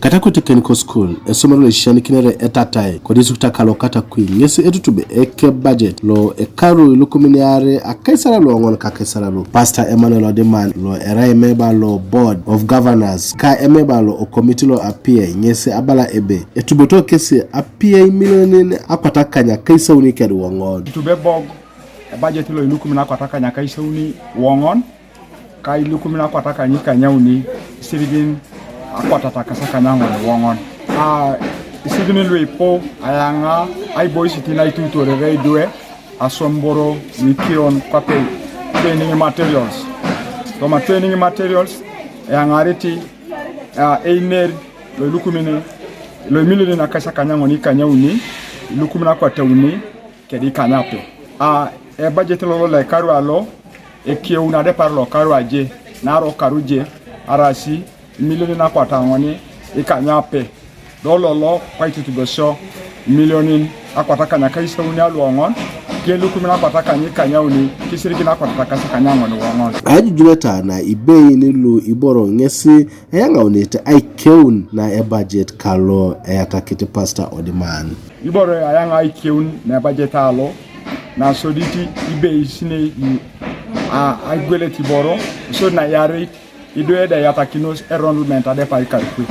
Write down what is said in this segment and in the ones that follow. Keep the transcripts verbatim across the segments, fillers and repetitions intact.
Katakwi Technical School, esomero lo isisianikinere etatai kodistrikt akalo Katakwi, ŋesi etutube eke budget lo ekaru ilukumin iare akaisarei luoŋon ka akaisarei lu. Pastor Emmanuel Odiman lo erai emeba lo Board of Governors ka emeba lo okomiti lo apiai ŋesi abala ebe etuboto kesi apiai milionin akwatakany akaisauni kedi woŋon. Itube bog ebajet lo ilukumin akwatakany akaisauni woŋon ka ilukumin akwatakany ikanyauni isirigin akwatakany akanyaŋon woŋon. A isirigin luipu ayaŋa aiboisit naitutorere idwe asomboro nuikion kwape training materials. Toma training materials eyaŋarit a einer lo ilukumin lo imilionin akais akanyaŋon ikanyauni ilukumin akwatauni kedi ikanyape. A ebajet lolo lo ekaru alo ekeun adepar lo karu aje naro karu je arasi imilionin akwataŋon ikanyape. Lolo lo kwaitutubesio imilionin akwatakany akaisauni aluoŋon ke ilukumin akwatakany ikanyauni kisirigin akwatakany akanyaŋon woŋon. Aijujuleta na ibein lu iboro ŋesi eyaŋaunit aikeun na ebajet kalo eyatakit Pastor Odiman. Iboro ayaŋa aikeun na ebajet alo nasodit ibeisinei a aigwelet iboro isodi na iareit idwe da eyatakinos enrollment adepai karikwi.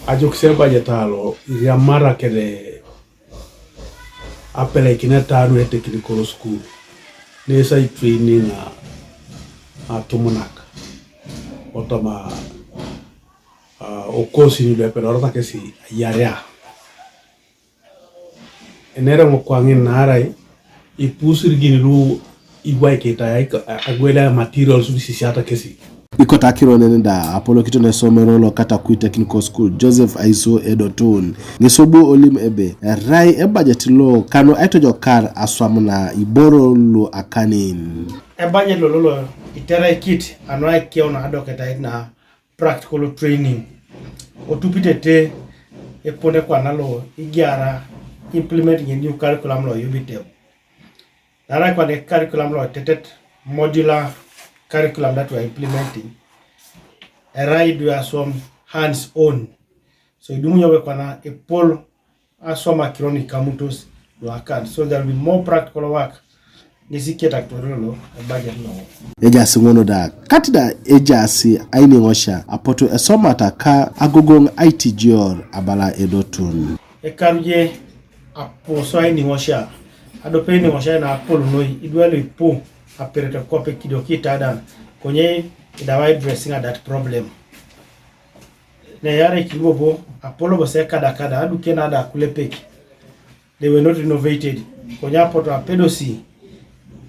Ajokis ebajet alo iriamara kede apeleikineta nu e technical school nesi aitraining a atumunak kotoma a okosi ni lu epedorota kesi ayarea. Enereŋ kwaŋin naarai ipu isirigin lu iwaikita agwel materials lu isisiata kesi. Ikotakiro neni da apolokito na esomero lo Katakwi Technical School Joseph Aiso Edotun ŋesi obu olim ebe erai ebajet lo kanu aitojokar aswam na iboro lu akanin. Ebajet lo lolo iterai kit anu aikeun adoketait na practical training. Otupitete epone kwana lo igiara implement ŋin new curriculum lo yubiteu. Naarai kwana curriculum lo tetet modular curriculum that we are implementing erai idwe aswam hands on. So idumunyo we kwana epol aswam akiro nu ikamutos lu akan. So there will be more practical work. Ŋesi kietakitotor lo ebajet lo. Ejaas ŋun da kat da ejaas ainiŋosia apotu esomata ka agogoŋ aitijior abala Edotun. Ekaru je aposo ainiŋosia adope ainiŋosia na apol noi idwe lu ipu aperete kwape kidiokita da konye idau addressing that problem. Neyare kiribobo apolo bose kadakada aduke nada kulepek. They were not renovated. Konye apoto apedosi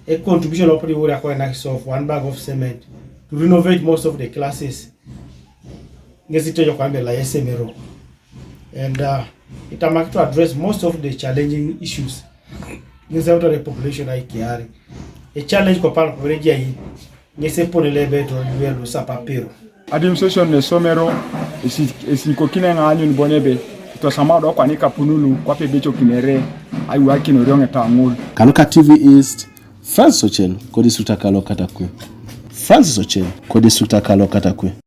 a contribution lo put iwuri akoinakis of one bag of cement to renovate most of the classes. Ŋesi itejo kwamba la esomero and uh, itamaki to address most of the challenging issues. Ŋesi out of the population aikiari a challenge kopal kwa reji ai ŋesi epone lebe to luelu sapapiro. Administration na esomero esinyikokini eoŋ aanyun bon ebe itosoma do kwana ikapun lu kwape ebecokinere aiwakin orioŋeta ŋul. Kanuka T V East, Francis Ochen kodistrikt akalo Katakwi. Francis Ochen kodistrikt akalo Katakwi.